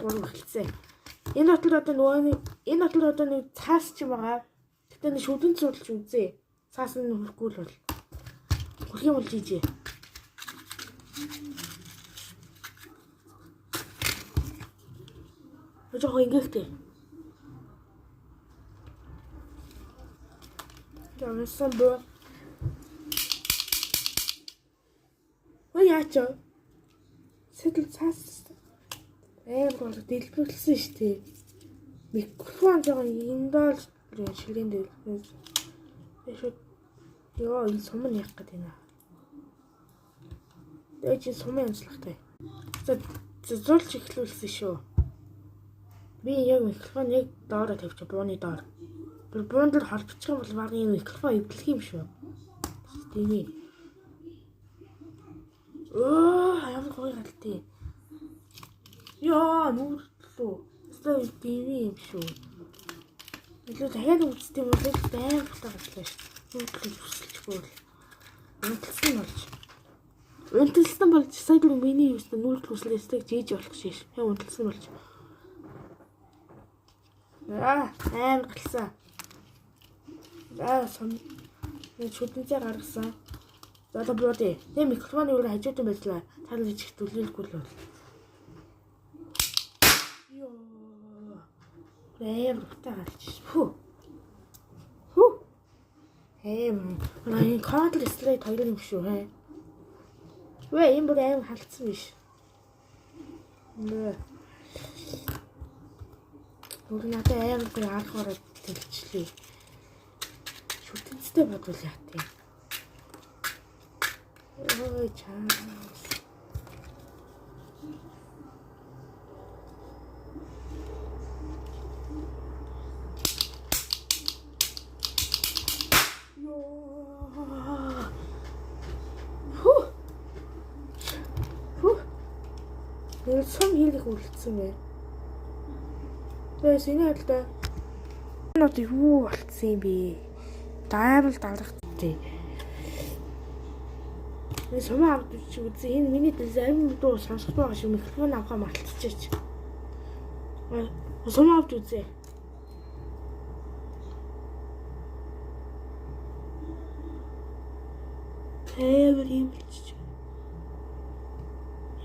3 эхэлсэн. Энэ дотор одоо нөгөө нэг энэ дотор одоо нэг цаас ч юм байгаа. Гэтэ нэг шүдэн цуулж үзье. Цаас нь хүрхгүй л бол. Хүрх юм бол жижиг. Жохоо ингэхтэй. Ямсан бо. Ой яач. Сэтэл цаас амар гол дэлбэлсэн шүү дээ. Микрофон жоо эндол ширээн дэлбэлсэн. Шууд ёо энэ сум нь яах гээд байна. Тэгээ чи сум янзлахтай. За зулж эхлүүлсэн шүү. Би яг микрофон яг доороо тавьчих бууны доор. Тэр буун дээр холбочих юм бол баг энэ микрофон эвдлэх юм шүү. Тийм. Оо ямар гоё галтыг. Яа нүрлөө. Өстой тийм юм шүү. Илүү дахиад үздэг юм бол байнга утаа гарчлаа шүү. Нүрлөө хүсэлчихгүй бол. Унталсан болж. Унталсан болж сая л миний юуст нүрэл хүслээстэй жийж болох шиш. Яг унталсан болж. Аа амар галсан. Аа сум нэг шүдэнцээ гаргасан. За одоо буудъя. Тэгээ микрофоны өөр хажуудсан байдлаа. Та нар чих төлөөлөхгүй л бол. Йоо. Амар утаа гарч. Хүү. Хүү. Эм, энэ Counter Strike 2 юм шүү хэ. Вэ энэ бүр амар халдсан биш. Нэ. Нүр надад амар гоё арга бараад тэлчлээ. Шүтэнцтэй бодвол яа тийм. Ой чаас. Йоо. Хүү. Хүү. Нэр сум хийлэх үлдсэн бэ. Тэгээ сэний хадалтай. Энэ одоо юу болцсон юм бэ? Дайвал даргацтай. Би сумаа авч чи үзье. Энэ миний зарим дуу сонсох байгаа шиг микрофон авахаа мартчихээч. Сумаа авч үзье. Тэр юм болчих.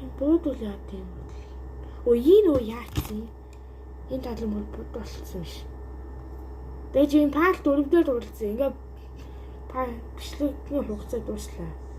Энэ буудвал яа тийм бол. Өө энэ өө яатсан. Энэ тал нь бүр бод болцсон биш. Тэгээ чи энэ паал 4 дээр уулзсан. Ингээ па бичлэгний хугацаа дууслаа.